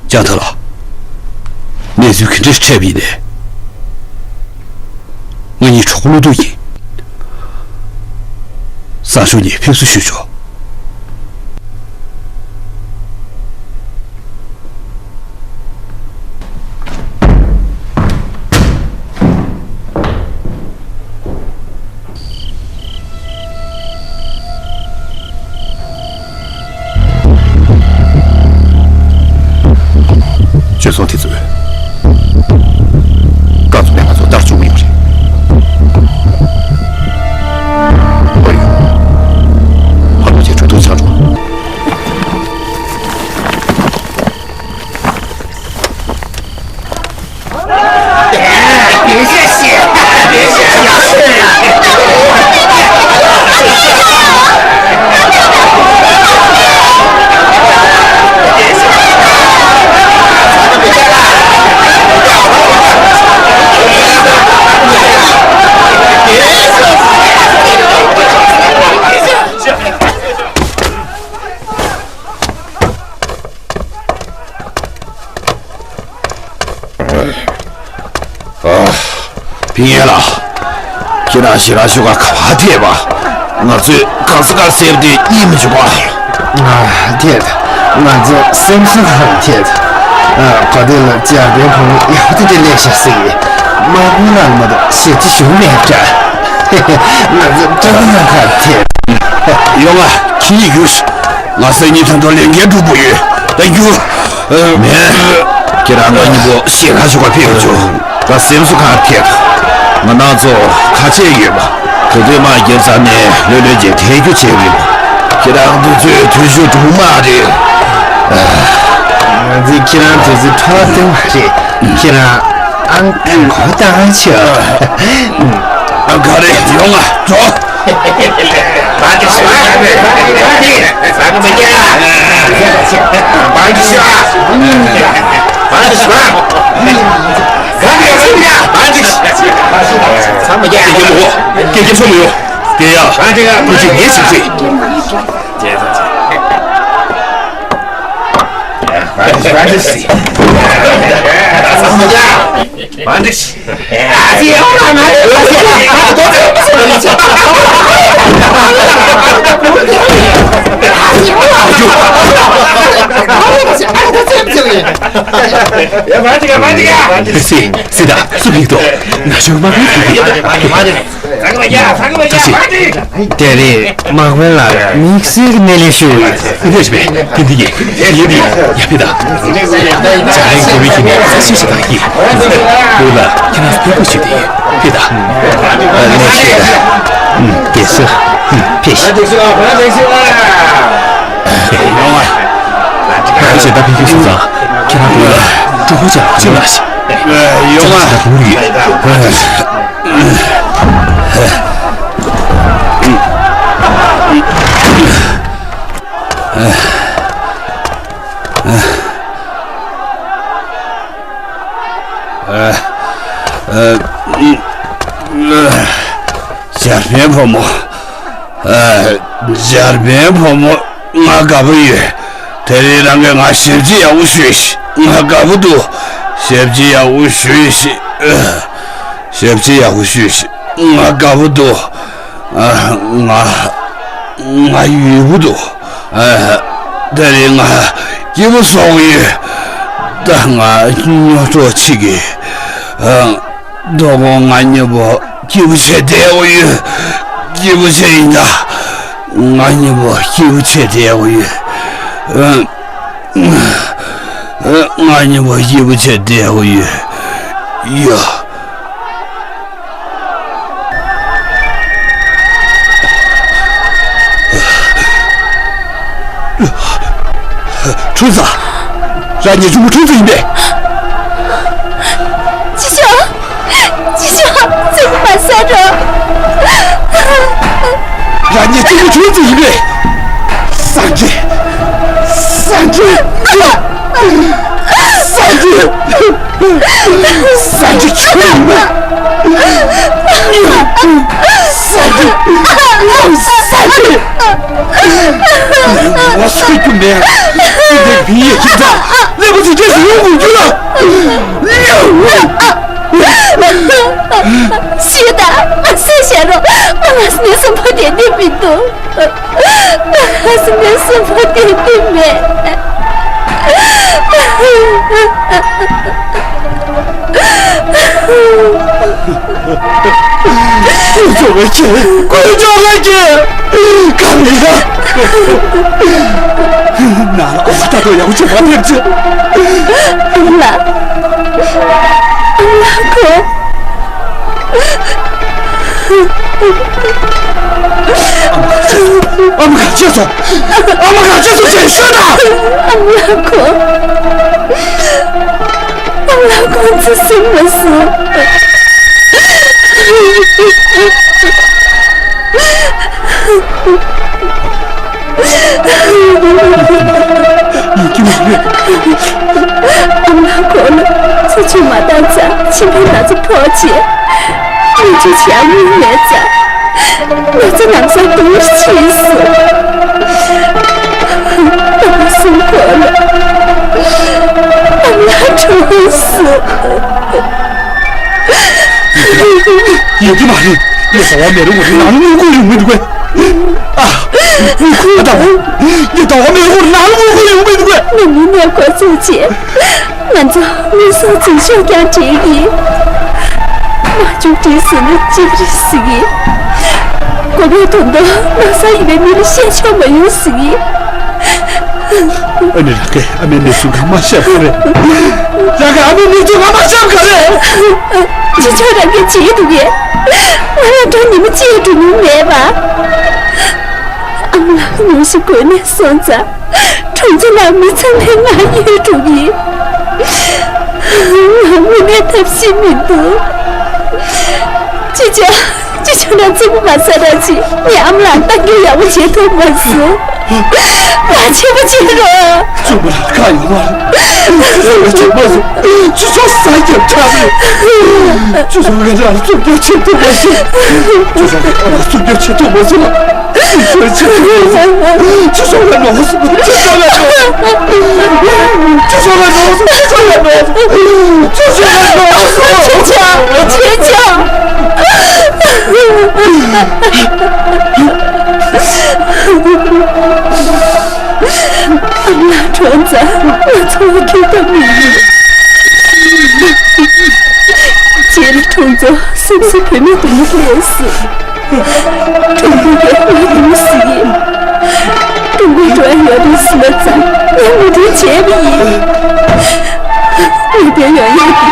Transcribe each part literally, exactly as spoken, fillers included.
ལྕང་ཐང་ལགས། གནས་ཚུལ་ག་འདྲ་འཕྲད་པ་ཡིན་ནའི། ང་གཉིས་གྲོགས་པོ་བློ་སྟོབས་ཀྱིས་སང་ཞོགས་ཉིན་ཕེབས་བསུ་ཞུ་ཆོག་བྱོལ་སོང་དེ་ཚོས། སྐབས་སུ་ནས་ང་ཚོ་ལྟར་བཅུག་གི་ཡོད་རེད། ཨོ་ཡོད། ཕར་འགྲོ་བྱས་གྲོས་ཐུག་ཆགས་འགྲོ། ཨ། ཕིན་ཡན་ལགས། ཁྱེད་རང་ཞལ་ལག་མཆོད་ཁང་ག་པར་ཐད་པ། ང་ཚོས་གང་ས་གར་བསྡད་པ་དེ་རྙེད་མི་བྱུང་བ། ཨ། ཐད། ང་ཚོ་སེམས་གསོ་ཁང་ཐད། ཨ། གོ་ཐོས་ལ་འཇར་པན་བུ་མོ་ཡག་པོ་དེ་འདྲ་སླེབས་ཤག་ཟེར་གི། དམག་དཔོན་ལགས་མ་གཏོགས་ཞལ་ལྕེ་ཞུམ་མེད་འདྲ། ང་ཚོ་སྤྲོ་སྣང་ཁ་ཐད། ཡོང་ང་། ཁྱེད་གཉིས་རྒྱུགས། ང་སང་ཉིན་ད་དུང་ལས་འགན་སྒྲུབ་དགོས་ཡོད། ད་རྒྱུགས། མེད། ཁྱེད་རང་ང་གཉིས་པོ་ཞལ་ལག་མཆོད་ཁང་ཕེབས་ཡོང་བྱུང་། ད་སེམས་གསོ་ཁང་ཐད། ང་རང་ཚོ་ཁ་ཆད་ཡོད་པ། གོ་ཐོས་དམག་རྒྱབ་ཚར་ནས་ལྷོད་ལྷོད་བྱས་ཐད་རྒྱུ་བྱས་པ་ཡིན་པ། ཁྱེད་རང་དུས་ཚོད་འཐུས་ཤོར་འགྲོ་མ་རེད། ང་ཚོས་ཁྱེད་རང་དུས་ཚོད་འཕྲོ་བརླག་བཏང་བ་རེད། ཁྱེད་རང་ཨང་དང་པོ་བཏང་ཆོག་ཨ། ག་རེ། ཡོང་ང་། འགྲོ། བང་ཅིག་ཤི་བ། བང་ཅིག་ཤི་བ། བང་ཅིག་ཤི་བ། བང་ཅིག་ཤི་བ། བང་ཅིག་ཤི་བ། ཚང་མ་རྒྱག་སྐད་ཆ་མི་ཡོང་། སྐད་ཆ་མི་ཡོང་། སྐད་ཡ། བང་ཅིག་ཤི་བ། ཐུགས་རྗེ་ངས་ཞིག་རེད། སི་སི་ད་སུ་ཕིག་ཏོ། ན་ཤོང་མ་ཕིག་ཏོ། ཐུགས་རྗེ། དེ་རིང་དམག་དཔོན་ལགས་དམིགས་བསལ་གྱི་སྣེ་ལེན་ཞུ་ཡོད། འདི་འདྲ་ཞིག་མེད། འདི་འདི་ཡིན། ཡ་ཕི་ད། ཇ་རིང་གོ་བའི་ཁྱིམ་ནས་ས་ཤི་ཞིག་དང་ཡིན། བོད་ལ་ཁྱེད་རང་ཕེབས་པ་ཞིག་དེ་ཡིན། ཕི་ད། ཨ་ནི་ཤི་ད། ཨུམ། དེ་སུ། ཨུམ། ཕེ་ཤི། ཡོང་བ། ང་ཞེ་ད་ཕེབས་ཀྱི་སོང་ཙང་ཁྱེད་རང་བོད་ལ་གྲོགས་པོ་ཅག་ཅི་ལ་ཤི། ཡོང་བ། ད་བོད་ཡིན། འཇར་པན་བུ་མོ། འཇར་པན་བུ་མོ། ང་དགའ་པོ་ཡོད། དེ་རིང་རང་གིས་ང་ཞབས་ཕྱི་ཡག་པོ་ཞུས་ཤིག་ང་དགའ་པོ་འདུག་ཞབས་ཕྱི་ཡག་པོ་ཞུས་ཤིག་ཞབས་ཕྱི་ཡག་པོ་ཞུས་ཤིག་ང་དགའ་པོ་འདུག་ང་ང་ཡོད་པོ་འདུག་དེ་རིང་ང་སྐྱིད་པོ་བཟོ་གི་ཡོད། ད་ང་རྙོག་གྲོགས་ཆེ་གི་ཨ། དོ་དགོང་ང་གཉིས་པོ་སྐྱིད་པོ་བྱས་བསྡད་དགོས་ཡོད། སྐྱིད་པོ་བྱས་ཡིན་ད། ང་གཉིས་པོ་སྐྱིད་པོ་བྱས་བསྡད་དགོས་ཡོད། ཨ། ཨ། ང་གཉིས་པོ་སྐྱིད་པོ་བྱས་བསྡད་དགོས་ཡོད། ཡ། ཁྲུན་ཚང་། རང་ཉིད་གཅུང་མོ་ཁྲུན་ཚང་ཡིན་པས། ཅི་ཤོག་ཅི་ཤོག་ཚིག་མ་ཟ་འགྲོ། རང་ཉིད་གཅུང་མོ་ཁྲུན་ཚང་ཡིན་པས། སངས་རྒྱས། སངས་རྒྱས། སངས་རྒྱས། སངས་རྒྱས་ཁྱོད་ཡིན་པས། སངས་རྒྱས། སངས་རྒྱས། ངོ་སོ་རྒྱུ་མེད། འདི་འདྲའི་བི་ཡི་ཁྱིམ་ཚང་། ཀླད་པ་ཚོ་རྗེས་སུ་ཡོང་དགོས་རྒྱུ་ལ། ཤི་ད། ང་སེམས་ཤར་རོགས། ང་ང་སེམས་སུ་ཕོ་དེ་འདི་མི་འདུག་ང་ང་སེམས་སུ་ཕོ་དེ་འདི་མེད། ཀུན་སྤྱོད་ལ་སྐྱེ། ཀུན་སྤྱོད་ལ་སྐྱེ། ག་རེ་ཡ། ང་ལ་ཨ་ད་དུང་ཡག་པོ་བྱུང་མ་ཐེབས་ཚེ། ཨ་མ་ལགས། ཨ་མ་ལགས་ཁོ། ཨ་མ་ག་བྱས་སོང་། ཨ་མ་ག་བྱས་སོང་ཞེས་ཤོད་དང་། ཨ་མ་ལགས་ཁོ། ཨ་མ་ལགས་ཁོ་ཚོ་སེམས་མ་སོང་། ཡིན་གྱི་མ་རེད། ཨ་མ་ཁོ་ལ་ཚེ་ཆུ་མ་བཏང་ཙང་མཆིན་པའི་ན་ཚ་ཕོག་བྱས། མི་ཆུ་བྱ་མི་མེད་ཙང་ན་ཚ་ལམ་སང་སྡུག་ཕྱིན་སོང་། ཨ་མ་སུ་ཁོ་ལ་ཨ་མ་གྲོངས་སོང་། ཡིན་གྱི་མ་རེད། ངས་ཟ་བ་མེད་རུང་ངོ་རེ་ནང་ལ་དངུལ་ཁུག་ཡོང་མི་འདུག་གས། ཨ། དངུལ་ཁུག་ཨ་ད། ངས་ཟ་བ་མེད་རུང་ནང་ལ་དངུལ་ཁུག་ཡོང་མི་འདུག་གས། ང་མི་ནས་གོ་ཚུལ་བྱས། ང་ཚོ་དངུལ་སོགས་འཛིན་ཤོག་ཀྱང་བྲིས་ཡིན། མ་བྱུང་བྲིས་ཟིན་ན་གཅིག་རེད་ཟིན་ཡིན། དགོས་པའི་དོན་དུ་ལོ་གསར་ཡིན་པའི་མི་ལ་བཤད་ཆོག་མ་ཡོང་ཟིན་ཡིན། ཨ་ནི་རང་གིས་ཨ་མའི་གནས་ཚུལ་ངར་མ་བཤད་ག་རེ། རང་གིས་ཨ་མའི་གནས་ཚུལ་ངར་མ་བཤད་ག་རེ། ཅི་ཆོག་རང་གིས་བྱེད་འདུག་གས། ང་ལ་འགྲོ་ཉི་མ་གཅིག་འགྲོ་མྱོང་མེད་པ། ཨ་མ་ལགས་ཉུང་ཤས་འགོས་ནས་སོང་ཙང་གྲོང་ཚོ་ལ་མི་ཚང་མས་ང་གཡོལ་འགྲོ་གི་ཡིན། ང་དངོས་གནས་ཐབས་ཤེས་མི་འདུག་ཅི་བྱ། ཅི་བྱུང་ན་རྩིག་པ་མ་ཟ་ར་ཅི། ངས་ཨ་མ་ལགས་ལྟ་སྐྱོང་ཡག་པོ་བྱེད་ཐུབ་མ་སོང་། ང་ཆེན་པོ་བྱེད་རོགས། བཙུན་མོ་ལ་ཁག་ཡོད་མ་རེད། བཙུན་མོ་ལ་བྱེད་མ་སོང་། ཅི་བྱུང་ཟ་རྒྱབ་ཆགས་རེད། ཅི་བྱུང་ང་རང་ལ་བཙུན་མོ་བྱེད་ཐུབ་མ་སོང་། ཅི་བྱུང་ང་རང་ལ་བཙུན་མོ་བྱེད་ཐུབ་མ་སོང་། ཅི་བྱུང་ང་རང་ལ་བཙུན་མོ་བྱེད་ཐུབ་མ་སོང་། ཅི་བྱུང་ང་རང་ལ་བཙུན་མོ་བྱེད་ཐུབ་མ་སོང་། ཅི་བྱུང་ང་རང་ལ་བཙུན་མོ་བྱེད་ཐུབ་མ་སོང་། ཅི་བྱུང་ང་རང་ལ་བཙུན་མོ་བྱེད་ཐུབ་མ་སོང་། ཁྱེད་ཅག་ཁྱེད་ཅག་ཨ་མ་ལགས་གྲོངས་ཙང་ང་ཚོ་ལ་ཁེ་ཐབས་མི་ཡོད། རྗེས་ལ་གྲོངས་ཚོ་སེམས་སུ་བུད་མེད་དུ་མི་ཕེབས་སྲིད། ཀྲུང་གོའི་རྒྱལ་ཁབ་ཡིན་སྲིད། ཀྲུང་གོའི་འགྲོ་བ་ཡོད་པའི་སྲིད་ན་ཙང་ངས་ངོ་སྤྲོད་བྱས་པ་ཡིན། ངས་བསྡད་ཡོང་ཡག་གི་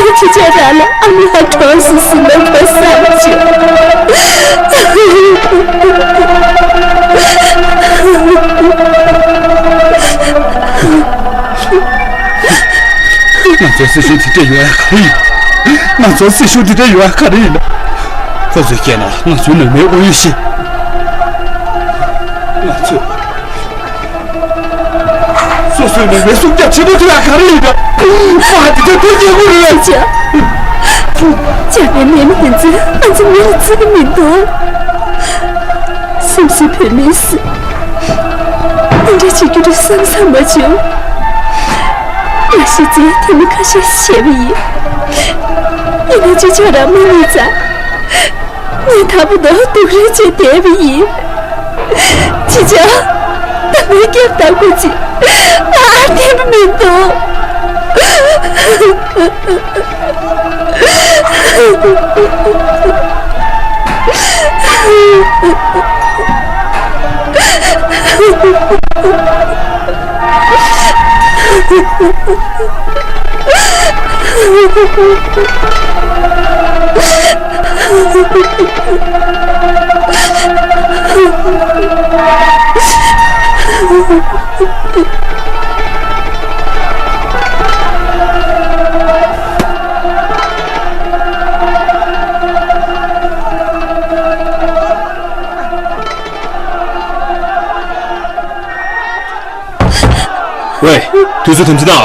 ངས་ཅི་བྱས་རང་ལ་ཨ་མ་ལགས་གྲོངས་སོང་ཟེར་ན་གོ་བསམ་བྱུང་། ང་ཚོའི་སྲིད་གཞུང་དེ་འདྲ་ཡོད་ཡ་ག་རེ་ཡིན། ང་ཚོའི་སྲིད་གཞུང་དེ་འདྲ་ཡོད་ཡ་ག་རེ་ཡིན་ན། ཁོ་ཚོའི་རྐྱེན་ལ་ང་ཚོའི་ནང་མིའི་དབང་ཡོད་ཤེས། ང་ཚོས། སོ་སོའི་ནང་མི་སྲུང་སྐྱོབ་བྱེད་མ་ཐུབ་ཡ་ག་རེ་ཡིན་པ། ཕ་དེ་ཚོ་ཐུགས་རྗེ་གུ་རེད། ཅག་ཅག་པའི་ནད་མི་དེ་ཚོས་ང་ཚོ་མི་ལ་བརྩི་གི་མི་འདུག་སེམས་སུ་བོད་མི་སུ་འདི་འདྲ་བྱེད་རྒྱུ་རེད་བསམ་བསམ་མ་བྱུང་། ང་ཤི་ཚེ་དེ་མི་ཁ་ཤས་བཤད་པ་ཡིན། ཡིན་ན་ཅི་ཆོག་རང་མ་ཉིད་ཙང་། ངས་ད་བུ་དོ་སྡུག་རེ་བྱས་བསྡད་པ་ཡིན། ཅི་བྱ། ད་མའི་སྐྱབས་དང་སྐུ་ཅི། ང་ཨར་འཐེན་པ་མི་འདུག་ཝེ། དུས་ཚོད་དམ་འཛིན་གནང་ཨ།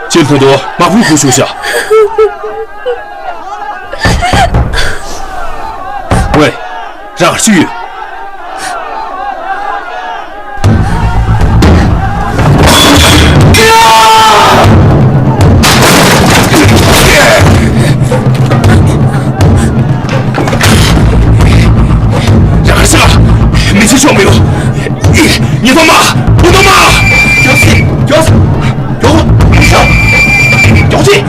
སྤྱིར་བཏང་དུ་དམག་དཔུང་བསྐོ་ཞུ་བྱ། ཝེ། རང་གར་ཅི་ཡོད། ཉི་མ་མ། ཉི་མ་མ། མགྱོགས་སེ། མགྱོགས་སེ། མགྱོགས། མགྱོགས་སེ།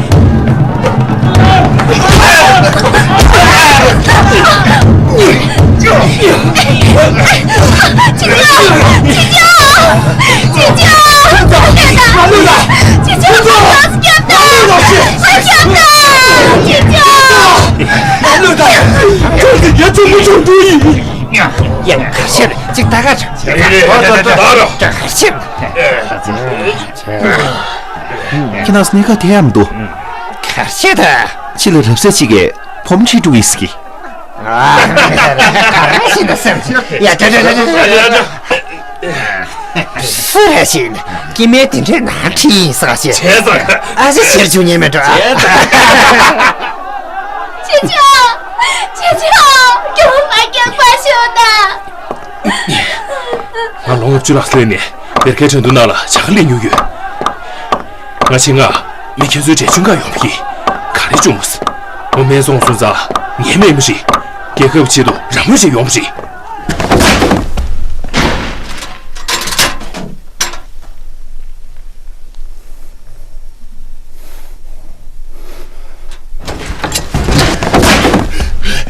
ཅི་ཅོ། ཅི་ཅོ། ཅི་ཅོ། ཅི་ཅོ། ཅི་ཅོ། ཅི་ཅོ། ཡ། ཁ་ཤས་ཅིག་ད་ག་ཅིག་ཁ་ཤས། ཁྱེད་རང་སྣེ་ཁ་དེ་ཡང་མི་འདུག་ཁ་ཤས་ད། ཕྱི་ལ་རབ་གསལ་ཅིག་གིས་བུ་མོ་ཁྲིད་འགྲོ་གི་ཟེར་གི། ཨ། ག་རེ་ཞིག་ད་སེམས་ཅིག་ཡ། ད་ད་ད་ད། སུ་རེད་ཞིག་སྐྱེ་དམན་དེ་འདྲའི་ནང་ཁྲིད་ཡིན་ཟེར་ཞིག་བྱས་ཙང་། ཨ་ཅེ་ཤེར་བཅུག་ཉན་མེད་འགྲོ། བྱས་ཙང་། ཅི་ཅོ། ཅི་ཅོ། སྐྱོ་མ་སྐྱག་པ་ཤོད་ད། ང་ལོ་ལྔ་བཅུ་ལྷག་སླེབས་ནས་སྦེལ་ཀའི་ཁྲེང་ཏུའུ་ནང་ལ་ཇ་ཁ་ལེན་མྱོང་ཡོད། ང་ཆེད་མངགས་མི་ཁྱེད་ཚོའི་འབྲས་ཆུང་ཁ་ཡོང་བ་ཡིན། ག་རེ་བྱུང་མོ་ཟེར། མོ་སྨན་སོང་སོང་ཙང་ངའི་སྨན་མི་རེད། རྒྱལ་ཁབ་ཆེད་དུ་རང་མོས་བྱས་ཡོང་བ་རེད།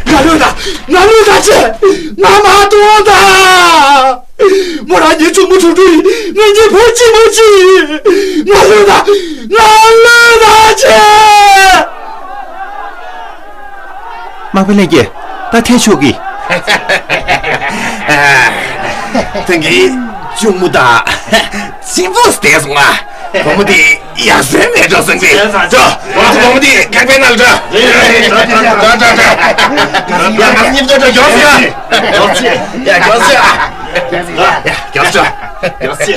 ང་ལོས་དང་། ང་ལོས་དང་ཆེ། ང་མ་གཏོང་དང་། མོ་རང་ཉིད་གཅུང་མོ་ཆུང་ཆུང་ཡིན། ངེད་གཉིས་བུ་གཅིག་མོ་གཅིག་ཡིན། ང་ལོས་དང་། ང་ལོས་དང་ཆེ། དམག་དཔོན་ལྷན་རྒྱས། ད་ཐད་ཆོག་གི། ཐེངས་ཀྱི་གཅུང་མོ་དང་གཅེན་པོ་བསྡད་སོང་ང་། བུ་མོ་དེ་ཡར་སོན་མེད་འགྲོ་སོང་གི། འགྲོ། བུ་མོ་དེ་བུ་མོ་དེ་ཁང་པའི་ནང་འགྲོ། འགྲོ་འགྲོ་འགྲོ། ཡ། ང་གཉིས་འགྲོ་འགྲོ། མགྱོགས་སེ། མགྱོགས་སེ། ཡ། མགྱོགས་སེ། ཡ། མགྱོགས་སེ། མགྱོགས་སེ།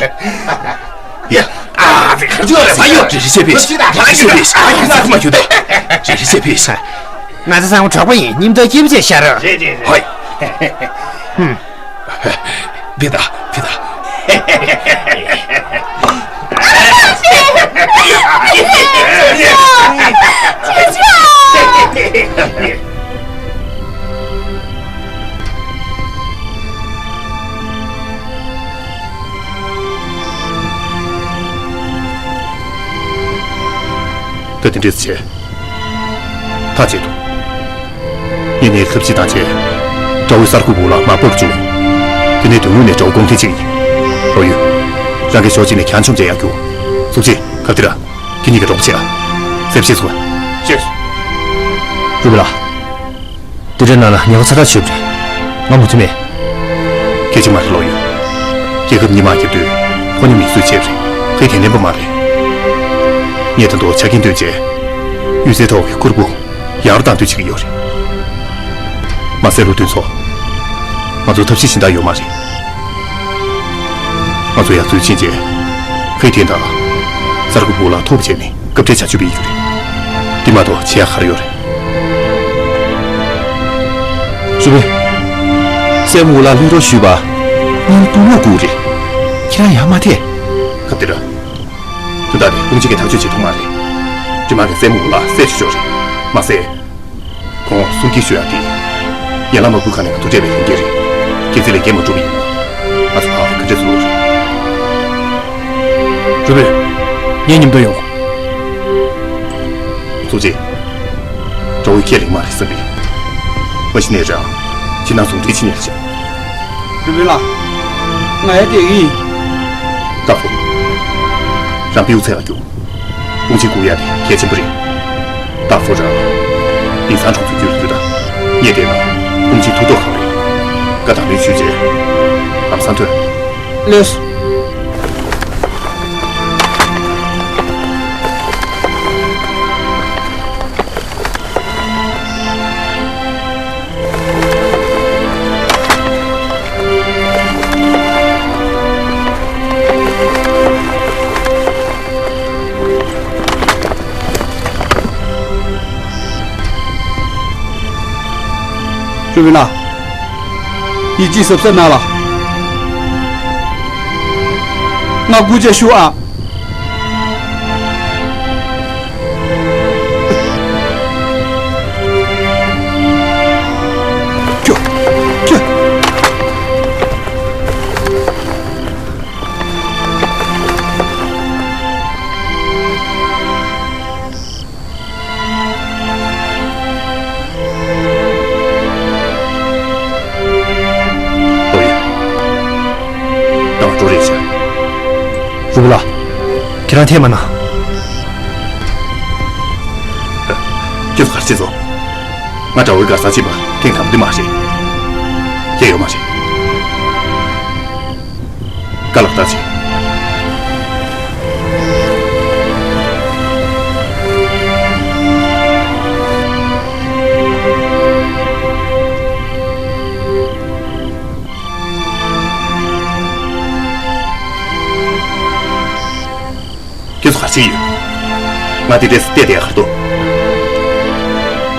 ཡ། ཨ། དེ་གར་འགྲོ་རེད། མ་ཡོང་། རེ་རེ་བྱས་པས། རེ་རེ་བྱས་པས། ཨ། ཡིན་ན་མ་གྱུར་ཏོ། རེ་རེ་བྱས་པས། ང་ཚོ་ཚང་མ་གྲོགས་པོ་ཡིན། མཉམ་དུ་སྐྱིད་པོ་བྱས་ཤར། རེད་རེད་རེད། ཧོꯏ། ཧུམ། བི་ད། བི་ད། ད་དེ་འདྲས་བྱས། ཐག་བཅད་འདུག་ངས་ནས་ཐབས་ཤེས་བཏང་བྱས། དགྲ་བོའི་གསར་འགོད་པ་ལ་མར་པོར་བྱུང་། དེ་ནས་དོན་དངོས་ནས་དགྲ་བོ་སྐོང་འཐེན་བྱེད་ཀྱི་ཡིན། ལོ་ཡུ། རང་གི་ཕྱོགས་གཅིག་ནས་གྱང་མཆོང་བྱས་ཡར་རྒྱུག་ཚུགས་ཆེ། ཁ་བཏེ་ར། ཁྱེད་གཉིས་ཀྱི་རོགས་བྱེད་ཨ། གསལ་བཤད་ཚུགས། ཤེས། རུ་མི་ལགས། དེ་འདྲའི་ནང་ལ་ཉེན་ཁ་ཚ་ཐག་ཆོད་པ་རེད། ང་མོ་ཚོ་མེད། སྐད་ཆ་མ་རེད་ལོ་ཡུ། རྒྱལ་ཁབ་གཉིས་དམག་རྒྱག་དུས་ཁོ་གཉིས་མིག་གསོད་བྱས་པ་རེད། ཕ་གི་དེ་ནན་པོ་མ་རེད། ངས་ད་དུང་ཆ་རྐྱེན་བཏོན་བྱས། གཡུས་སའི་ཐོག་གི་ཁུར་པོ་ཡར་བཏང་འདོད་བྱེད་ཀྱི་ཡོད་རེད། མ་ཟད་ལོ་བདུན་ཚོ། ང་ཚོ་ཐབས་ཤེས་གཞན་དག་ཡོད་མ་རེད། ང་ཚོ་ཡར་འཛུལ་ཕྱིན་རྗེས། ཧེ་ཐེན་དང་། གསར་འགོད་པ་ལ་ཐུག་པ་བྱས་ནས་སྐབས་འཕྲལ་བྱ་སྤྱོད་སྤེལ་རྒྱུ་རེད། འདི་མ་གཏོགས་བྱེད་ཡག་ག་རེ་ཡོད་རེད། ཞུ་བས། སྲས་མོ་འུ་ལག་ལྷོད་རོགས་ཞུས་པ། སྔོན་དཔུང་ལོག་དགོས་རེད། ཁྱེད་རང་ཡར་མ་ཐད། ཁ་བཏེ་ར། དོན་དག་འདི་དཔུང་ཆེན་གྱིས་ཐག་གཅོད་བྱེད་ཐུབ་མ་རེད། འདི་མ་གི་སྲས་མོ་འུ་ལག་བསད་ཆོག་ཆོག་རེད། མ་ཟད། ཁོང་གསུང་སྐྱེལ་ཞུ་ཡག་དེ། ཡན་ལག་དམག་ཁུལ་ཁང་ནས་ང་ཚོ་སྤྲད་པའི་ལས་འགན་རེད། གལ་སྲིད་ལས་འགན་མ་འགྲུབ་པ་ཡིན་ན། ང་ཚོ་ཕར་ག་འདྲས་བཟོ་དགོས་རེད། རུ་བོས། ངའི་མཉམ་དུ་ཡོང་། ཚུགས་རྗེ། དགྲ་བོས་ཁས་ལེན་མ་རེད་བསམ་པས། མ་གཞི་ནས་རང་། ཕྱི་ནང་ཟུང་འབྲེལ་བྱེད་ཉན་ཤག་རུ་བོ་ལགས། ང་ཡར་བསྡད་ཀྱི་ཡིན། ཏ་ཧྥུ། རང་པིའུ་ཚལ་ལ་རྒྱུགས། དཔུང་ཆེན་བཀུག་ཡ་དེ་གལ་ཆེན་པོ་རེད། ཏ་ཧྥུ་རང་། དིང་སང་གྲོང་ཚོའི་རྒྱུད་ལ་འཛུལ་དང་། ངས་བལྟས་ན་དཔུང་ཆེན་ཐུགས་སྟོབས་གང་རེད། བཀའ་དང་ལེན་ཞུས་རྗེས། ལམ་སང་ཐོན། ལགས་སོ། ཞུ་བི་ལ། ཡིད་ཆེས་གཟབ་གཟབ་གནང་ལ། ང་སྐུ་ཕྱྭ་ཞུ་ཨ། ཁྱོད། ཁྱོད། འགྲོ་རེད་བྱ། རུ་བུ་ལགས། ཁྱེད་རང་ཐད་མ་གནང་། ཁྱེད་ཚོ་ག་རེ་བྱས་སོང་། ང་དགྲ་བོའི་སྒར་སར་ཕྱིན་པ་ཐེངས་དང་པོ་དེ་མ་རེད། ཡོད་མ་རེད། དཀའ་ལས་ཁག་ཅིག་ཁྱེད་ཚོ་ག་རེ་བྱེད་ཀྱི་ཡོད། ང་འདི་འདྲས་སུ་བལྟས་བསྡད་ག་རེ་འདུག་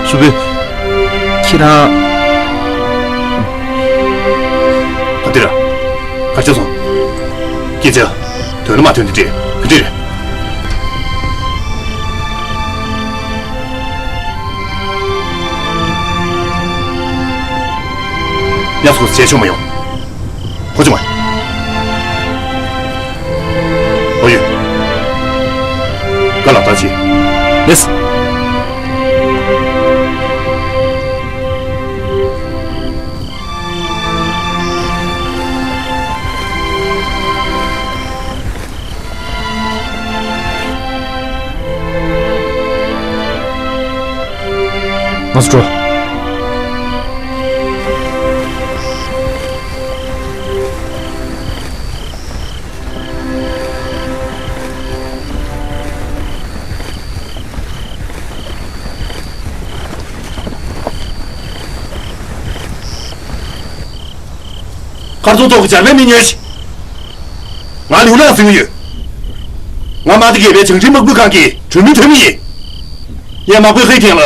ཧྲུལ་པོ། ཁྱེད་རང་། ག་འདི་ར། ག་རེ་བྱས་སོང་། སྐད་ཆ། དོན་ལ་མ་ཐོན་འདི་འདྲས་ག་འདྲས་རེད། ཡ་སོ་བྱས་ཆོག་མ་ཡོང་། ཧོ་ཅི་མ། ཨོ་ཡོད། ཀ་ལག་བསྟར་བྱེད། ལེས། ང་ཚོ་འགྲོ། མཁར་རྫོང་ཐོག་གི་འཇར་པན་མི་ཉོས་ཤིག་ང་ལིའུ་ལགས་ཟིན་གྱི་ཡོད། ང་དམག་སྡེ་བརྒྱད་པའི་བྱང་ཁྲིན་དམག་དཔུང་ཁང་གི་གྲོས་མོལ་འཐུས་མི་ཡིན། ངས་དམག་དཔོན་ཧེ་ཐེན་ལ་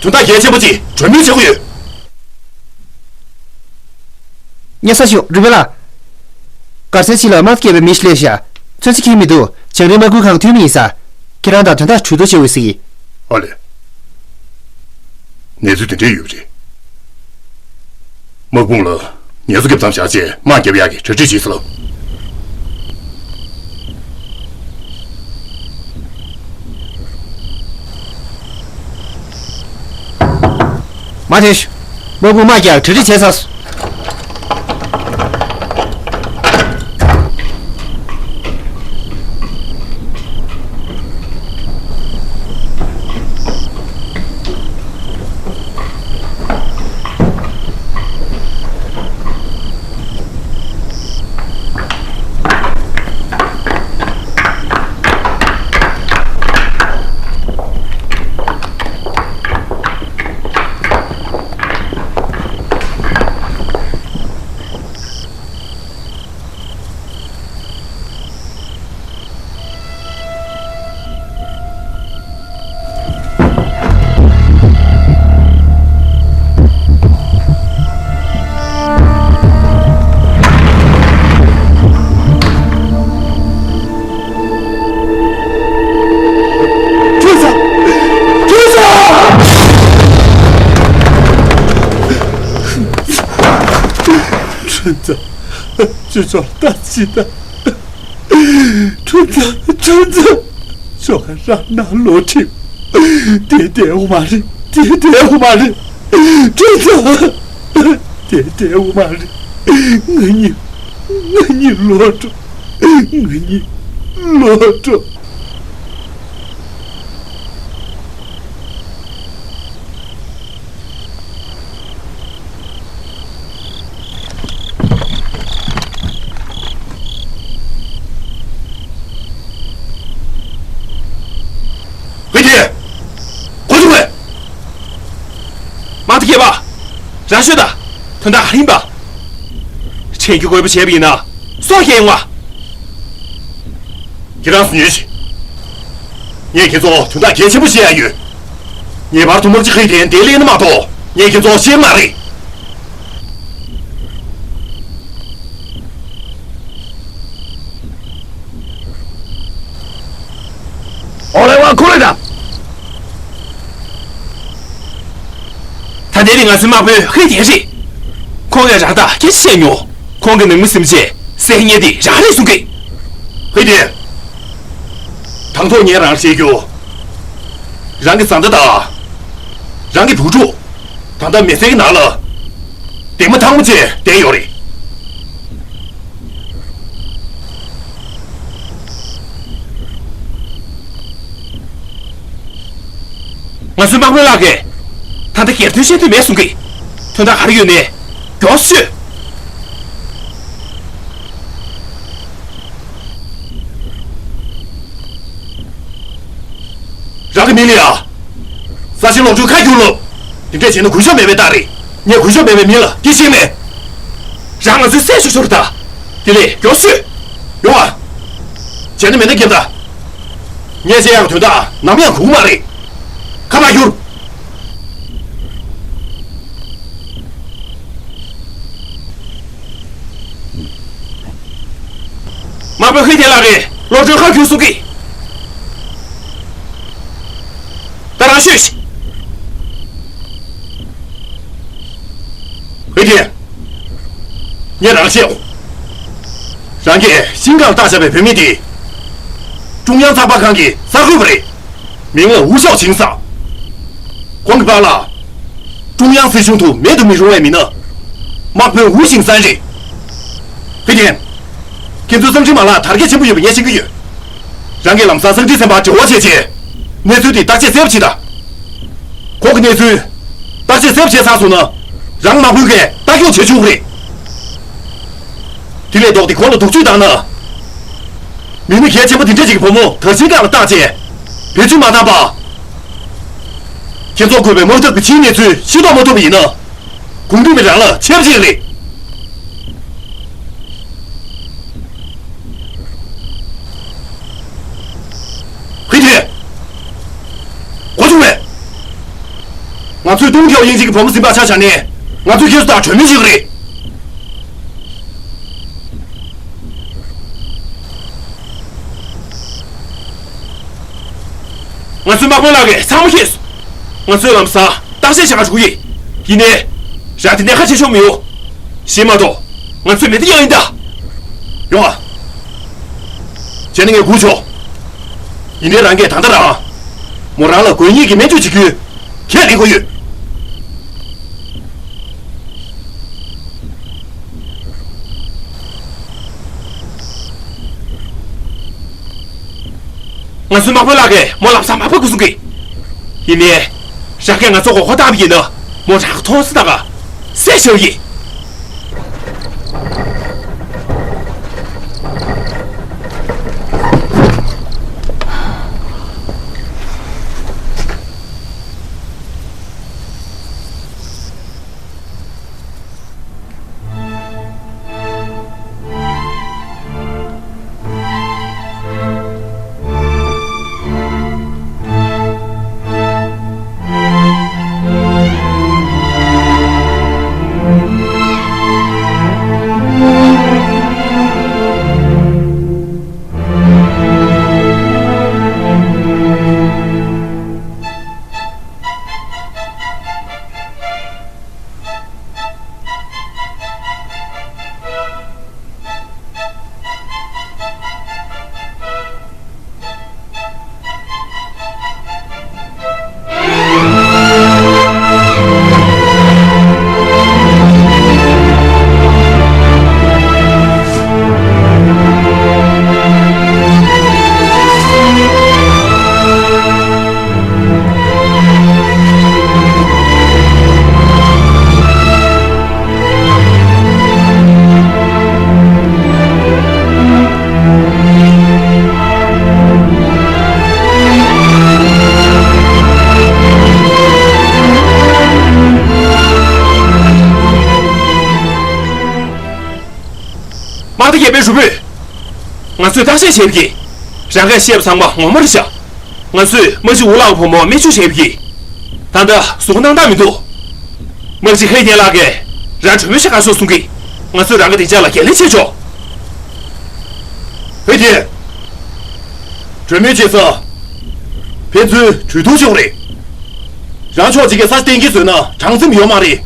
དོན་དག་གལ་ཆེན་པོ་ཅིག་གྲོས་མོལ་བྱེད་དགོས་ཡོད། སྙན་སེང་ཞུ། རུས་པའི་ལགས། སྒར་སའི་ཕྱི་ལ་དམག་སྡེ་བརྒྱད་པའི་མི་ཞིག་སླེབས་ཤག་ཚོད་རྩིས་ཁེལ་མི་འདུག་བྱང་ཁྲིན་དམག་དཔུང་ཁང་འཐུས་མི་ཡིན་ས། ཁྱེད་རང་དང་དོན་དག་གྲོས་བསྡུར་བྱེད་འོས་ཟེར་གྱི། ཨ་ལས། གནས་ཚུལ་དེ་འདྲས་ཡོད་པ་རེད། དམག་དཔུང་ལ་ངལ་གསོ་རྒྱབ་མཚམས་བཞག་རྗེས་དམག་རྒྱབ་ཡག་གི་གྲ་སྒྲིག་བྱེད་ཟེར་ལབ། མ་ཐེ་ཤུ། དམག་དཔུང་དམག་རྒྱག་གྲ་སྒྲིག་བྱས་ཚར། ཁྲུན་ཚང་། ཁྲུན་ཚང་། ཁྲུན་ཚང་། ཁྲུན་ཚང་ད་ཅི་ད། ཁྲུན་ཚང་། ཁྲུན་ཚང་། ཁྱོ་ག་རང་ནང་ལོག་ཁྲིད། དེ་བདེ་བོ་མ་རེད། དེ་བདེ་བོ་མ་རེད། ཁྲུན་ཚང་། དེ་བདེ་བོ་མ་རེད། ང་གཉིས། ང་གཉིས་ལོག་འགྲོ། ང་གཉིས་ལོག་འགྲོ། ཧུའེ་ཐེ། གོ་བྱུང་ངས། དམག་སྡེ་བརྒྱད་པ། རང་ཤོད་དང་། དོན་དག་ག་རེ་ཡིན་པ། ཕྲན་གྱིས་རྒོལ་པོ་བྱས་པ་ཡིན་ན་སྲོག་སྐྱོན་ཡོང་བ། ཁྱེད་རང་ཚོ་ཉོན་ཞིག་ངས་ཁྱེད་ཚོ་དོན་དག་གལ་ཆེན་པོ་བཤད་ཡ་ཡོད། ངེས་པར་དུ་དམག་སྤྱི་ཁེ་ཐེན་འདིར་སླེབས་ན་མ་གཏོགས་ངས་ཁྱེད་ཚོ་བཤད་མ་རེད། ཨོ་ལེ་ཝ་ཁུ་ལེ་ད། ད་ལྟའི་རིང་ང་ཚོའི་དམག་དཔོན་ཧེ་ཐེན་རེད། ཁོང་གིས་རང་ཐག་སྐད་ཆ་བཤད་མྱོང་། ཁོང་གི་ནང་མི་སེམས་ཅན་བསད་ཉེས་དེ་རང་རེད་གསུང་གི། ཧེ་ཐེན། དང་ཐོག་ངས་རང་བཤད་རྒྱུ། རང་གི་བཟའ་ཟླ་དང་། རང་གི་བུ་ཕྲུག་ད་ལྟ་མེ་སེར་གྱི་ནང་ལ། འདན་མ་ཐང་མོ་ཅན་བསྡད་ཡོད་རེད། ང་ཚོའི་དམག་དཔོན་ལགས་ཀྱིས་ད་ལྟ་སྒེར་དོན་བཤད་འདོད་མེད་གསུང་གི། དོན་དག་ག་རེ་ཡོད་ནའི་མགྱོགས་ཤོད། རང་གི་མིང་ལ་ཡ། ས་ཆེན་ལོག་ཆུང་ཁ་བསྒྱུར་ལོ། དེ་འདྲས་བྱས་ན་གུས་ཞབས་མེད་པའི་རྟགས་རེད། ངས་གུས་ཞབས་མེད་པའི་མི་ལ་སྐྱེ་ཤེས་མེད། རང་ང་ཚོའི་སྲས་ཤོར་ཤོར་ད། དེ་ལས་མགྱོགས་ཤོད། ཡོང་ཨ། བྱས་ན་མེད་ན་རྒྱབ་ད། ངས་བཤད་ཡག་དོན་དག་ནམ་ཡང་གོ་གི་མ་རེད། ཁ་པར་བསྒྱུར། དམག་དཔོན་ཧི་ཐེན་ལགས་ཀྱིས་ལོ་ཊྲོན་ཁ་བསྒྱུར་སོང་གི། ད་རང་ཤོད་ཤིག། ཧི་ཐེན། ངས་རང་བཤད་འོ། རང་གིས་ཤིང་ཀང་ལ་བཏགས་བཞག་པའི་བུད་མེད་དེ། ཀྲུང་དབྱང་ཚགས་པར་ཁང་གི་གསར་འགོད་པ་རེད། མིང་ལ་ཝུ་ཞའོ་ཆིང་ཟེར། ཁོང་གི་པཱ་ལགས། ཀྲུང་དབྱང་སྲིད་གཞུང་དུ་མེད་དུ་མི་རུང་བའི་མི་སྣ། དམག་དཔོན་ཝུ་ཤིང་སན་རེད། ཧི་ཐེན། ཁྱེད་ཚོའི་བསམ་འཆར་མ་ལག་དར་རྒྱས་ཆེན་པོ་ཡོད་པ་ངས་ཤེས་ཀྱི་ཡོད། རང་གིས་ལམ་སང་སང་ཁྲི་སེམས་པ་འབྲེལ་བ་བྱས་རྗེས། གནས་ཚུལ་དེ་བརྟག་དཔྱད་གསལ་པོ་བྱེད་དང་། ཁོང་གི་གནས་ཚུལ་བརྟག་དཔྱད་གསལ་པོ་བྱས་ཚར་སོང་ན། རང་དམག་དཔོན་གྱིས་ལྟ་སྐྱོང་བྱེད་ཆོག་གི་རེད། དེ་ལས་ལྡོག་སྟེ་ཁོང་ལ་སྡུག་སྦྱོང་བཏང་ན། མི་སྣ་གལ་ཆེན་པོ་དེ་འདྲ་ཅིག་གི་བུ་མོ་དར་ཤིང་སྒང་ལ་བཏགས་རྗེས། བེད་སྤྱོད་མ་བཏང་བར། ཁྱེད་ཚོ་དགོས་པའི་དམག་འཐབ་ཀྱི་ཕྱིའི་གནས་ཚུལ་ཤེས་རྟོགས་མ་ཐུབ་པ་ཡིན་ན། གུང་ཁྲན་མི་རང་ལ་ཆད་པ་ཅིག་རེད། ཧུའེ་ཐེ། གོ་བྱུང་བས། ང་ཚོས་ཏུང་ཐའོ་དབྱིན་ཇི་གི་བུ་མོ་འཛིན་པ་ཆ་བཞག་ནས། ང་ཚོས་ཁྱེད་ཚོ་དང་གྲོས་མོལ་བྱེད་ཀྱི་རེད། ང་ཚོའི་དམག་དཔོན་ལགས་ཀྱིས་ཚང་མ་ཤེས་སོང་། ང་ཚོས་ལམ་སང་བརྟག་དཔྱད་བྱེད་ག་འགྲོ་གི་ཡིན། ཡིན་ནའི། རང་དེ་ནས་ཁ་ཕྱེ་ཆོག་མི་ཡོང་། ཤེས་མ་གཏོགས། ང་ཚོས་མེ་མདའ་རྒྱག་ཡིན་ད། ཡོང་ཨ། བྱས་ན་ངས་སྒུག་ཆོག། ཡིན་ནའི་རང་གིས་ད་ལྟ་རང་། མོ་རང་ལ་དགོས་ངེས་ཀྱི་སྨན་བཅོས་བྱེད་རྒྱུའི་ཁས་ལེན་དགོས་ཡོད། ང་ཚོའི་དམག་དཔོན་ལགས་ཀྱིས་མོ་ལམ་སང་མར་ཕབ་དགོས་གསུང་གི། ཡིན་ནའི། རང་གིས་ང་ཚོ་མགོ་སྐོར་བཏང་བ་ཡིན་ན། མོ་རང་མཐོང་ས་ད་ག་བསད་ཤོག་ཡིན། དམག་སྡེ་བརྒྱད་པའི་རུ་དཔོན། ང་ཚོས་བརྟག་དཔྱད་བྱས་པ་ཡིན། རང་གིས་བཤད་པ་ཚང་མ་ངོ་མ་རེད་ཤག། ང་ཚོས་དམག་སྤྱི་ཝུ་ལགས་བུ་མོ་སྨན་བཅོས་བྱས་པ་ཡིན། ད་ལྟ་གཟུགས་པོ་སྣང་དག་མི་འདུག། དམག་སྤྱི་ཧེ་ཐེན་ལགས་ཀྱིས་རང་གྲོས་མོལ་བྱེད་ག་ཤོག་གསུང་གི། ང་ཚོས་རང་གི་བདེ་འཇགས་ལ་འགན་ལེན་བྱེད་ཆོག། ཧེ་ཐེན། གྲོས་མོལ་བྱེད་ས། ཕན་ཚུན་གྲོས་བསྡུར་ཆོག་རེད། རང་ཕྱོགས་གཅིག་གིས་ས་གཏན་འཁེལ་བཟོས་ན་གྲངས་འཛིན་ཡོད་མ་རེད།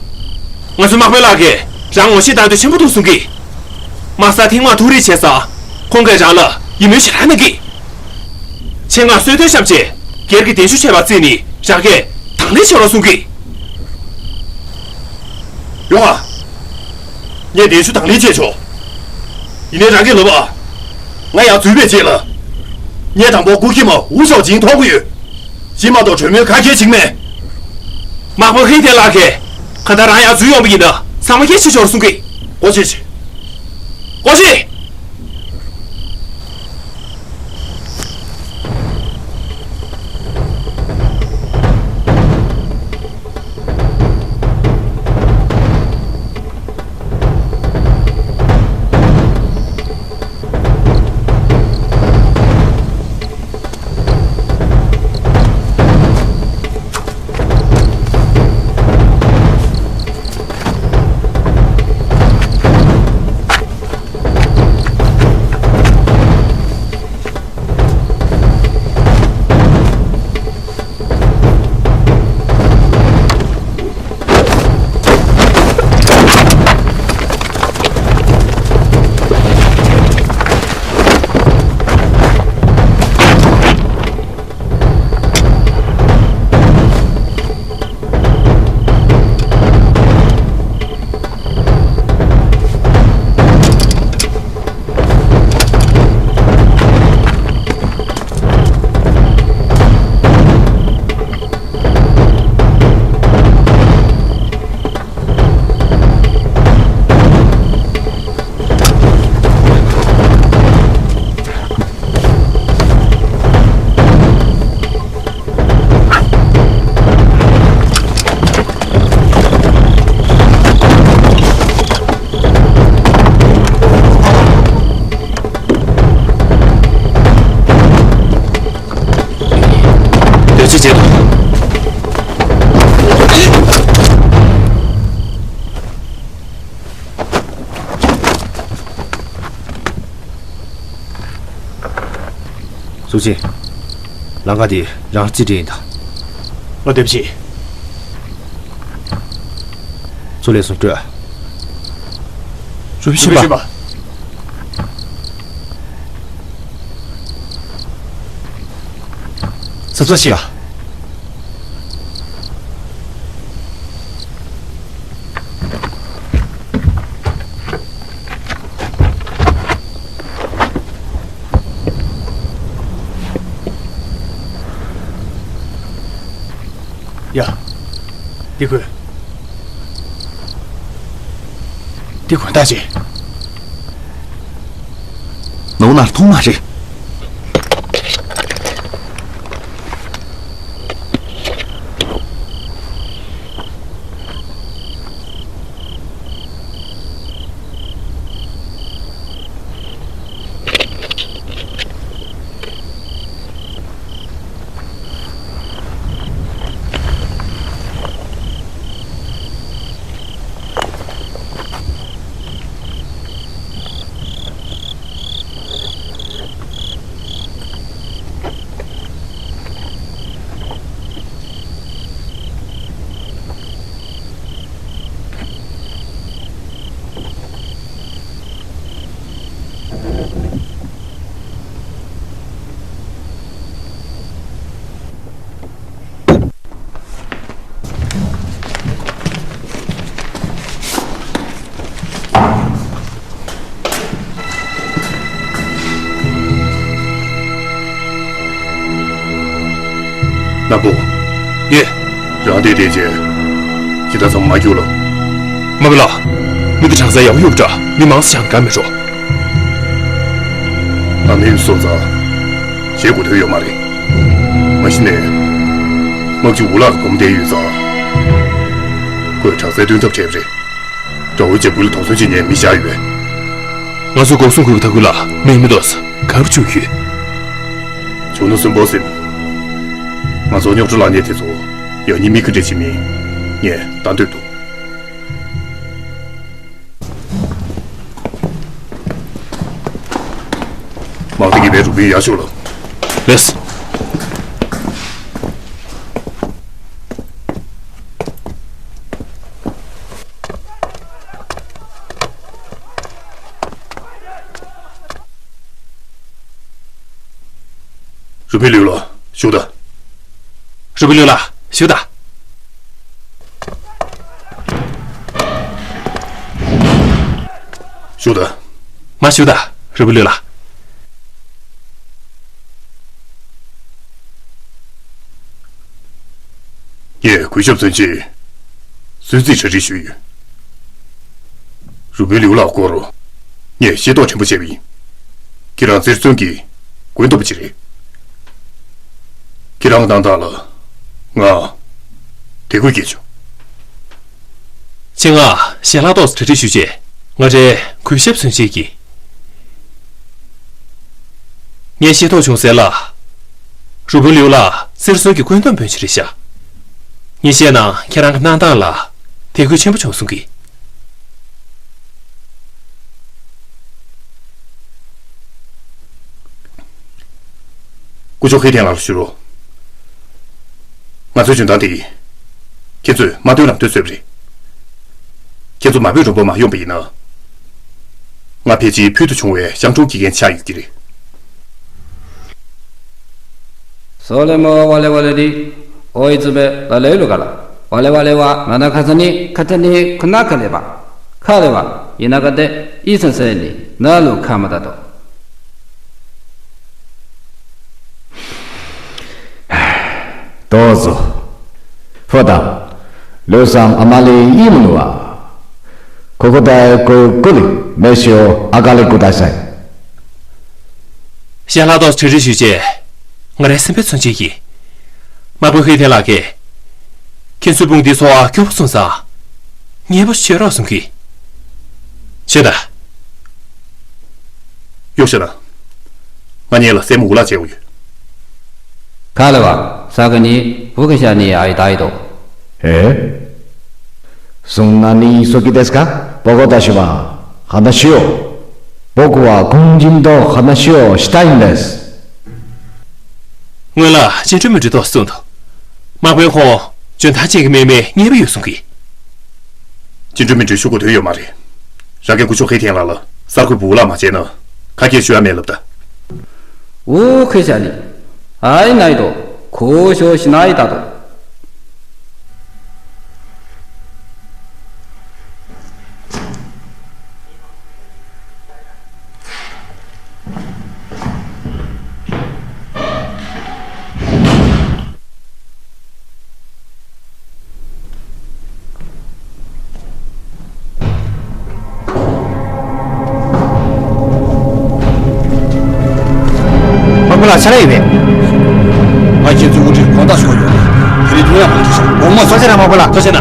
ང་ཚོའི་དམག་དཔོན་ལགས་ཀྱིས་རང་ངོ་ཤེས་བཏང་འདོད་ཆེན་པོ་འདུག་གསུང་གི། དམག་ས་ཐེངས་མང་ཐུག་རེས་བྱས་ཙང་། ཁོང་གིས་རང་ལ་ཡིད་སྨོན་ཞེ་དྲག་གནང་གི། ཆེད་མངགས་གསོལ་སྟོན་བཤམས་རྗེས་སྒེར་གྱི་གདན་ཞུ་བྱས་པར་བརྩིས་ནས་རང་གིས་དང་ལེན་བྱེད་རོགས་གསུང་གི། ཡོང་ཨ། ངས་གདན་ཞུ་དང་ལེན་བྱས་ཆོག། ཡིན་ནའི་རང་གིས་ལབ་ཨ། ང་ཡར་འཛུལ་བའི་རྗེས་ལ། ངས་དང་པོ་སྐུ་སྒེར་མ་ཝུ་ཞའོ་ཅིང་མཐོང་གི་ཡོད། གཞན་མ་གཏོགས་གྲོས་མོལ་ག་གལ་ཆེ་མེད། དམག་དཔོན་ཧེ་ཐེ་ལགས་ཀྱིས་གང་ལྟར་རང་ཡར་འཛུལ་ཡོང་བ་ཡིན་ན་ཚང་མ་སྐད་ཆ་ཤོར་གསུང་གི། སྒོ་ཕྱེ་ཕྱེ། སྒོ་ཕྱེ། དེ་ཅི་བྱེད། སུ་ཆེ། ལམ་ཁ་དེ་རང་རྩིས་འདྲ་ཡིན་ད། ཨོ་དེབ་ཆེ། ཚུར་ལས་སུ་སྤྲོད། རུ་བི་ཤེས་པ། ཟབ་ས་ཞིག་ལ། ཡ། འདི་ཁོས། འདི་དགོན་བདག་ཅེས། ནོར་ནར་མཐོང་མ་རེད། ནག་པོ། ཡེ། རང་དེ་དེ་རྗེས་ཇི་ལྟར་ཚང་མ་རྒྱུག་ལ། མ་གི་ལ། མི་དེ་གྲང་ས་ཡག་པོ་ཡོད་པ་འདྲ། མི་མང་སེ་ཆང་ག་མི་འགྲོ། ང་མི་ཡུལ་སོང་ཙང་བྱེད་དགོས་དོན་ཡོད་མ་རེད། མ་གཞི་ནས་དམག་སྤྱི་འུ་ལག་གི་བུ་མོ་བསྡད་ཡོད་ཙང་། ཁོས་དྲག་རྩལ་སྟོན་ཐབས་བྲལ་བ་རེད། དགྲ་བོའི་འཇབ་རྒོལ་ལ་དོགས་ཟོན་བྱེད་མཁན་མི་བཞག་ཡོད་པས། ང་ཚོ་འགོག་སྲུང་དགོས་པའི་ཐ་ཁུལ་ལ་མི་མི་འདུག་ས་ག་རུ་བཅུག་ཡོད། བྱུང་ན་སུན་པོ་སེམས། ང་ཚོ་རྙོག་དྲ་ལངས་མཁན་དེ་ཚོ་ཡང་སྙིང་མི་ཁ་འདྲ་བྱེད་མིན་ངས་ད་འདོད་འདུག་དམག་སྡེ་བརྒྱད་པའི་རུ་དཔོན་ཡར་ཤོག་ལ། ལགས། རུ་དཔོན་ལུའུ་ལགས་བཞུགས་དང་། རུ་དཔོན་ལུའུ་ལགས་བཞུགས་དང་། བཞུགས་དང་། མར་བཞུགས་དང་། རུ་དཔོན་ལུའུ་ལགས། ངས་གུས་ཞབས་མཚོན་ཆེད་གསོལ་ཚིགས་གྲ་སྒྲིག་ཞུས་ཡོད། རུ་དཔོན་ལིའུ་ལགས་སྐོར་ངས་ཤེས་རྟོགས་ཕྲན་བུ་བྱས་པ་ཡིན། ཁྱེད་རང་རྩེར་སོན་གྱི་བཀོད་འདོམས་པ་ཅིག་རེད། ཁྱེད་རང་གི་གནང་སྟངས་ལ་ང་དད་གུས་སྐྱེས་བྱུང་། ཆེད་མངགས་ཞལ་ལག་ཏོག་ཙམ་གྲ་སྒྲིག་ཞུས་རྗེས་ང་རའི་གུས་ཞབས་མཚོན་ཆེད་ཀྱིས། ངས་ཤེས་རྟོགས་བྱུང་གསལ་ལ། རུ་དཔོན་ལིའུ་ལགས་རྩེར་སོན་གྱི་བཀོད་འདོམས་དཔོན་ཞིག་རེད་ཤག་ངས་བཤད་ན་ཁྱེད་རང་གི་གནང་སྟངས་ལ་དད་གུས་ཆེན་པོ་བྱུང་གསུང་གི། སྐུ་ཞབས་ཧེ་ཐན་ལགས་ལ་ཞུ་རོགས། ང་ཚོའི་འཇོན་ཐང་དེ། ཁྱེད་ཚོས་མ་འདོད་ལམ་འདོད་བཟོས་པ་རེད། ཁྱེད་ཚོ་མ་བོས་རོང་པོ་མ་ཡོང་པ་ཡིན་ན། ང་ཕལ་ཆེར་ཕུལ་དུ་བྱུང་བའི་ཞང་ཀྲུང་དགེ་རྒན་ཆགས་ཡོད་ཀྱི་རེད། それも我々に追い詰められるから、我々は真中さんに勝手に来なければ、彼は田舎でいい先生になるかもだと。 どうぞ。 ཕོ་དང་། ལོས་སམ་ཨ་མ་ལེ་ཡིན་མི་ནུ་བ། ཁོ་ཁོ་ད་ཀོ་ཀོ་ལི་མེ་ཤིའོ་ཨ་ཀ་ལེ་ཀུ་ད་སའི། ཞལ་ལག་ཏོག་ཙམ་གྲ་སྒྲིག་ཞུས་རྗེས། ང་རའི་སེམས་པའི་མཚོན་བྱེད་ཀྱིས། དམག་དཔོན་ཧེ་ཐེ་ལགས་ཀྱིས། ཁྱེད་ཚོའི་དཔུང་སྡེའི་འཚོ་བ་སྐྱོ་པོ་སོང་ཙང་། མཉེས་པོ་བྱེད་རོགས་གསུང་གི། ཤོད་ད། གཡོག་ཤོད་ད། ང་གཉིས་ལ་སྲས་མོ་འུ་ལག་བྱེད་དགོས་ཡོད། 彼は先に部下に会いたいと。 え？ そんなに急ぎですか？僕たちは話を、僕は軍人と話をしたいんです。 སྔོན་ལ་བཅིངས་འགྲོལ་མི་འགྲོ་ཐོག་གསུངས་འདུག་དམག་དཔོན་ཁོང་འཇོན་ཐང་ཅན་གྱི་དམག་མི་རྙེད་པ་ཡོད་གསུང་གི། བཅིངས་འགྲོལ་མི་འགྲོ་ཞུ་དགོས་དོན་ཡོད་མ་རེད། རང་གི་སྐུ་ཞབས་ཧེ་ཐན་ལགས་ལ་གསར་འགོད་པ་འུ་ལག་མ་བྱས་ན་ཁ་སྐད་ཤོད་ཡ་མེད་ལབ་ད། 部下に会えないと交渉しないだと。 དམག་དཔོན་ལགས་ཕྱག་ལས་ཡིན་པས། ང་ཁྱེད་ཚོའི་དབུ་ཁྲིད་དགོང་དག་ཤོར་ཡོང་། དེ་རིང་ཐུག་ཡག་མ་ཐུག་ཤག་དགོང་མོ་ཐུག་ཤག་ན་དམག་དཔོན་ལགས། ཐུག་ཤག་ན།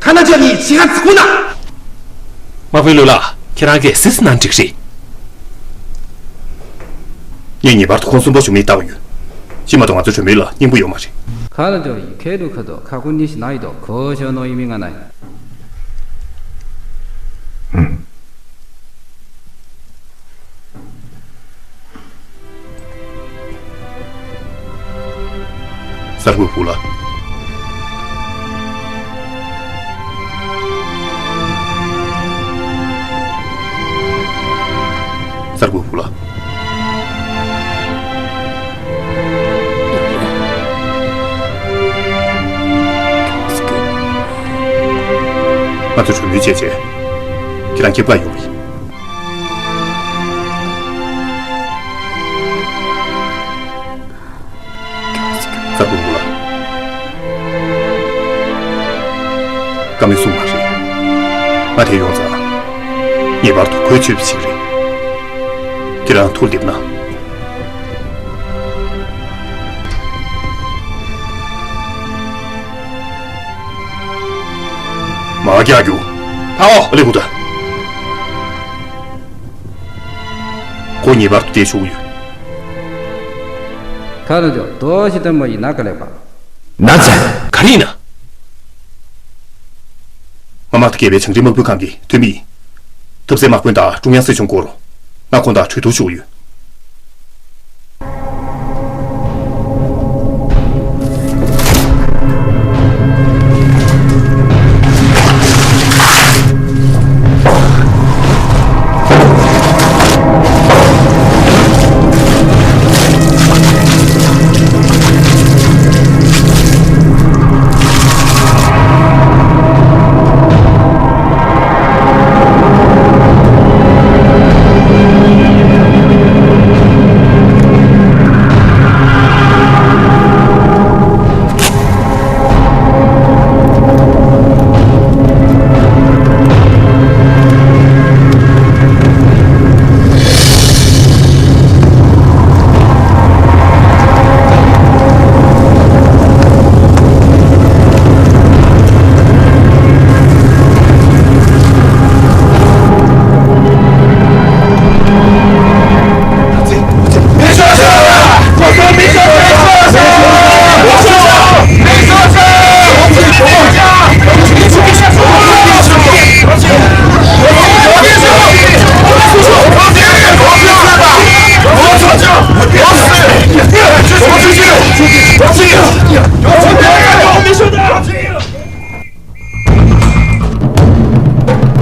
ཐ་ན་ཅག་གཉིས་ཆི་ཧ་ཚི་ཁུ་ན། དམག་དཔོན་ལུའུ་ལགས། ཁྱེད་རང་གིས་སིས་ནང་འགྲིག་རེད། ངས་ངེས་པར་དུ་ཁོང་གསོན་པོ་བྱུང་མིན་བལྟ་དགོས་ཡོད། ཤི་མ་གཏོགས་ང་ཚོའི་གྲོས་མོལ་ལ་སྙིང་པོ་ཡོད་མ་རེད། 彼女に蹴るほど過去にしないと交渉の意味がない。 གསར་འགོད་པ་ལགས། གསར་འགོད་པ་ལགས། ང་ཚོ་གྲོས་མོལ་བྱས་རྗེས་ཁྱེད་རང་ཁྱབ་བསྒྲགས་ཡོང་གི་ཡིན། གསར་འགོད་པ་ལགས། བཀའ་མོལ་གསུངས་པ་རེད། ང་དེ་ཡོང་ཙང་ངེས་པར་དུ་གོ་ཆོད་པ་ཞིག་རེད། ཁྱེད་རང་ཐུགས་འདེབས་གནང་། མ་རྒྱག་རྒྱུ། ཨའོ། ཨ་ལེ་ཧུ་ད། ཁོ་ངེས་པར་དུ་བསྡད་ཆོག་གི་ཡོད། ཁ་ལ་འཇོག་དོ་ཞིག་ཏུ་མོ་ཡིན་ན་ག་ལེགས་པ། ན་ཚ། ག་རེ་ཡིན་ན། ང་དམག་སྡེ་བརྒྱད་པའི་བྱང་རིའི་དམག་དཔོན་ཁང་གི་འཐུས་མི་ཡིན། ཐབས་ཟད་དམག་དཔོན་དང་ཀྲུང་དབྱང་སྲིད་གཞུང་སྐོར། ང་ཁོང་དང་གྲོས་བསྡུར་ཞུ་གི་ཡོད།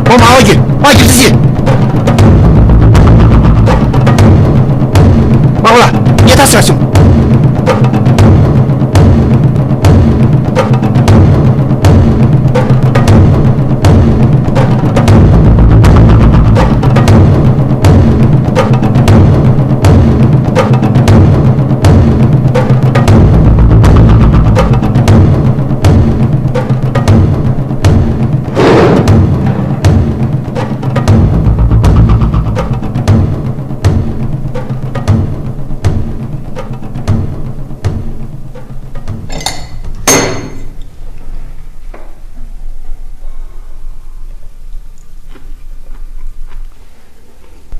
ཨོ་མ་ཨོ་ཀྱི་ཨོ་ཀྱི་ཙི་ཙི། མ་ཨོ་ལ་ཉེ་ཐག་ཆག་བྱུང་།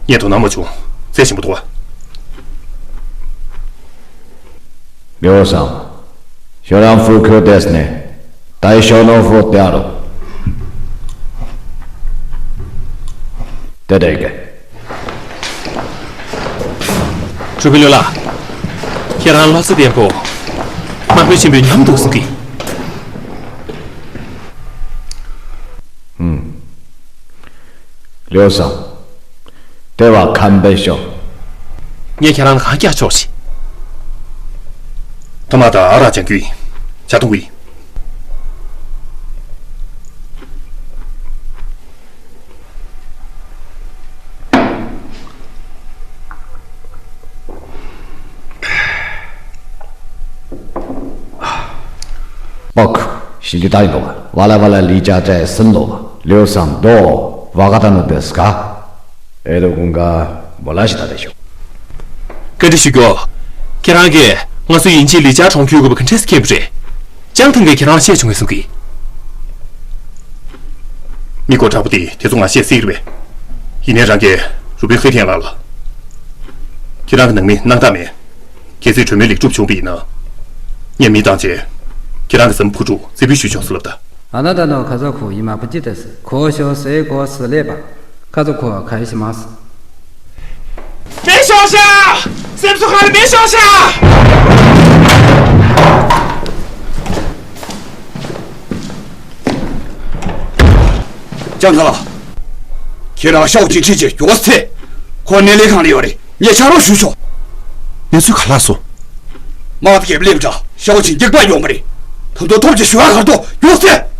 ངས་དོ་སྣང་མ་བྱུང་། རྩེད་ཞིམ་པོ་འདུག་ཨ། ལིའུ་སང་། ཁྱོད་རང་ཧྥུ་ཁོའི་ཏེས་ནས་ད་ཡི་ཤོ་ནོ་ཧྥུ་ཏེ་ཨ་རོ། ཏེ་ཏེ་གེ། ཀྲུའུ་པི་ལོ་ལགས། ཁྱེད་རང་བློ་རྩེ་བརྟན་པོ། དམག་དཔོན་ཆེན་པོས་ཉམས་འདུག་གསུང་གི། ཧུམ། ལིའུ་སང་། ཏེ་བ་ཁམས་པའི་ཤོག་ངས་ཁྱེད་རང་ལ་གང་རྒྱག་ཆོག་ཅིག་ཐ་མག་དང་ཨ་རག་ཅང་རྒྱུ་ཡིན། ཇ་འཐུང་གི་ཡིན། པོག་ཞིམ་རྒྱུ་ད་ཡིན་པ། ཝ་ལ་ཝ་ལ་ལི་ཅ་ཏྲའི་སུན་ལོ་བ། ལིའུ་སང་དོ་བ་ག་ད་ནུ་དེ་སི་ཀ་ཨེ་དོ་ཀུན་ག་མོ་ལ་ཞི་ད་དེ་ཤོག་བཀའ་འདྲི་ཞུ་རྒྱུ། ཁྱེད་རང་གིས་ང་ཚོ་ཡིན་ཆེས་ལི་ཅ་གྲོང་ཁྱེར་དགོས་པ་ག་འདྲས་མཁྱེན་པ་རེད། ཅང་ཐང་གིས་ཁྱེད་རང་ལ་བཤད་བྱུང་ངས་གསུང་གི། མི་མགོ་དྲག་པོ་དེ་དེ་ཚོ་ང་བཤད་སྲིད་རེད་པས། ཡིན་ནའི་རང་གིས་རུ་པིན་ཧི་ཐན་ལགས་ལ། ཁྱེད་རང་གི་ནང་མི་སྣང་དག་མེད། གལ་སྲིད་གྲོས་མོལ་ལེགས་གྲུབ་བྱུང་བ་ཡིན་ན། ངས་མི་བཏང་བྱས། ཁྱེད་རང་གི་ཟམ་ཕུ་ཕྲུག་རྩེ་ཕུད་ཞུས་ཆོག་ཟེར་ལབ་ད། ཨ་ན་ད་ནོ་ཁ་ཚ་ཁོ་ཡི་མ་པ་ཅི་ཏེ་སི་ཁོ་ཤོ་སེ་ཁོ་སི་ལེ་པ། ཁ་ཚ་ཁོ་ཁ་ཡི་ཤི་མ་སི། མེ་ཤོ་ཤ། སེམས་སུ་ཁ་ལ་མེ་ཤོ་ཤ། ཅང་ག་ལ། ཁྱེད་རང་ཤའོ་ཅིན་ཁྲིད་ཅེས་མགྱོགས་སེ། ཁོ་གནས་ལས་ཁང་ལ་ཡོད་རེད། ངས་ཕྱག་རོགས་ཞུ་ཆོག་གནས་ཚུལ་ག་ལ་སོང་། དམག་སྡེ་བརྒྱད་པ་སླེབས་དྲ་ཤའོ་ཅིན་སྐྱག་པ་ཡོང་གི་རེད། ད་དུང་ཐོབ་ཅེས་ཞུ་བ་གར་ཐོག་མགྱོགས་སེ།